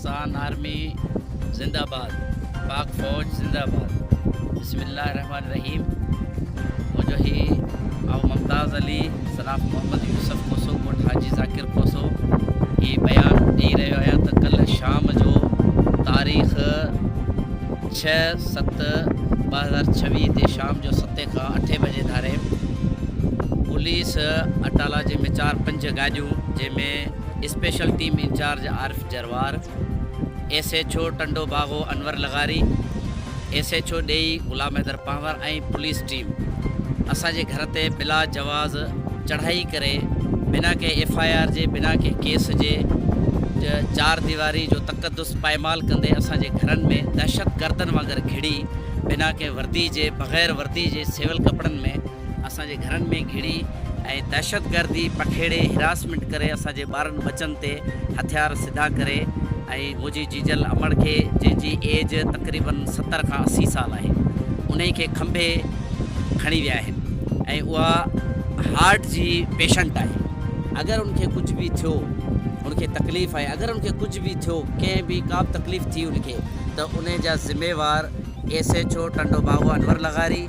Pakistan army زنده باد پاڪ فوج زنده باد بسم الله الرحمن الرحيم منهنجو هي آئون ممتاز علي صناف محمد يوسف کوسو ڳوٺ حاجي ذاڪر کوسو هي بيان ڏئي رهيو آهيان ته ڪلهه شام جو تاريخ 6/7/2026 تي شام جو ستين کان اٺين بجي ڌاري پوليس اٽالاجي ۾ چار پنج گاڏيون جنهن ۾ special team incharge Arif Jarwar, S H O Tando Bagho Anwar لغاري، ايس ايڇ او ڏيئي غلام حيدر پنهور ۽ پوليس ٽيم اسان جي گهر تي بلا جواز چڙهائي ڪري بنا ڪنهن ايف I R جي بنا ڪنهن ڪيس جي چار ديواري جو تقدس پائمال ڪندي اسان جي گهرن ۾ دهشت گردن وانگر گهڙي بنا ڪنهن وردي جي بغير وردي جي سول ڪپڙن ۾ اسان جي گهرن ۾ گهڙي ۽ دهشتگردي پکيڙي هراسمينٽ ڪري اسان جي ٻارن ٻچن تي هٿيار سڌا ڪري ۽ منهنجي جيجل امڙ کي جنهن جي ايج تقريبن 70 کان 80 سال آهي انهي کي کنڀي کڻي ويا آهن ۽ اها هارٽ جي پيشنٽ آهي اگر ان کي ڪجهه به ٿيو ان کي تڪليف آهي اگر ان کي ڪجهه به ٿيو ڪنهن به ڪا به تڪليف ٿي ان کي ته انهي جا ذميوار S H O Tando Bagho Anwar لغاري،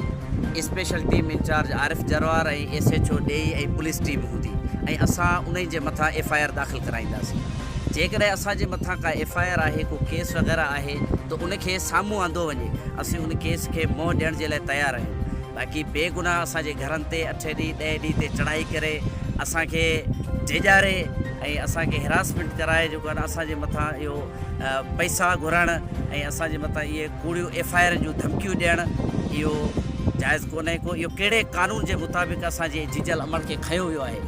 special team incharge Arif Jarwar ۽ S H O Dihi ۽ police team هوندي ۽ اسان انهي جي مٿان ايف I R داخل ڪرائينداسين. جيڪڏهن اسان جي مٿان ڪا ايف I R آهي ڪو ڪيس وغيره آهي ته ان کي سامهون آندو وڃي اسين ان ڪيس کي منهن ڏيڻ جي لاء تيار آهيون باقي بي گناهه اسان جي گهرن تي اٺين ڏينهن ڏهين ڏينهن تي چڙهائي ڪري اسان کي ڊيڄاري ۽ اسان کي هراسمينٽ ڪرائي جيڪو آهي نه اسان جي مٿان اهو پئسا گهرڻ ۽ اسان جي مٿان اهي ڪوڙيون ايف I آرن جون ڌمڪيون ڏيڻ اهو جائز ڪونهي ڪو اهو ڪهڙي قانون جي مطابق اسان جي جيجل امڙ کي کنيو ويو آهي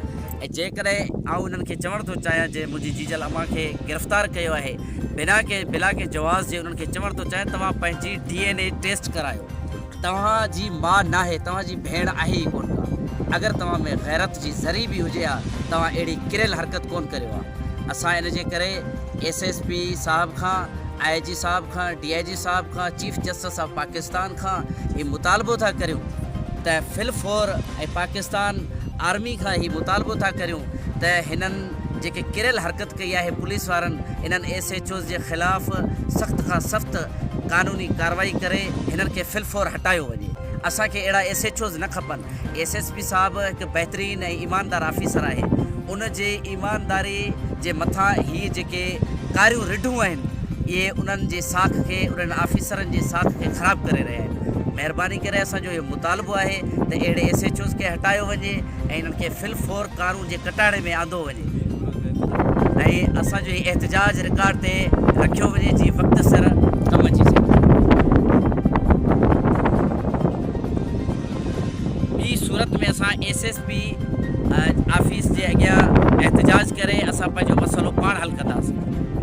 ۽ جيڪڏهن آئون انهن کي چوڻ ٿو چاهيان جنهن منهنجي جيجل امان کي گرفتار ڪيو آهي بنا ڪنهن بلا ڪنهن جواز جي انهن کي چوڻ ٿو چاهيان توهان پنهنجي ڊي اين اي ٽيسٽ ڪرايو توهان جي ماء ناهي توهان جي ڀيڻ آهي ئي ڪونه ڪا اگر توهان ۾ غيرت جي ذري به هجي ها توهان اهڙي ڪريل حرڪت ڪونه ڪريو ها اسان ان جي ڪري ايس ايس پي صاحب کان، آء جي صاحب کان، ڊي I جي صاحب کان، چيف جسٽس آف پاڪستان کان هي مطالبو ٿا ڪريون ته فل فور ۽ پاڪستان آرمي کان هي مطالبو ٿا ڪريون ته هنن جيڪي ڪريل حرڪت ڪئي آهي پوليس وارن انهن ايس ايڇ اوز جي خلاف سخت کان سخت قانوني ڪارروائي ڪري هنن کي فل فور هٽايو وڃي اسان کي اهڙا ايس ايڇ اوز نه کپن ايس ايس پي صاحب هڪ بهترين ۽ ايماندار آفيسر آهي ان جي ايمانداري جي مٿان هي جيڪي ڪاريون رڍون آهن اهي انهن جي ساک کي انهن آفيسرن جي ساک کي خراب ڪري رهيا آهن مهرباني ڪري اسان جو اهو مطالبو آهي ته اهڙي ايس ايڇ اوز کي هٽايو وڃي ۽ انهن کي فل فور قانون جي ڪٽهڙي ۾ آندو وڃي ۽ اسان جو هي احتجاج رڪارڊ تي رکيو وڃي جيئن وقت سر ڪم اچي سگهي. ٻي صورت ۾ اسان ايس ايس پي آفيس جي اڳيان احتجاج ڪري اسان پنهنجو مسئلو پاڻ حل ڪنداسين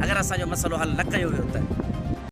اگر اسان جو مسئلو حل نه ڪيو ويو ته.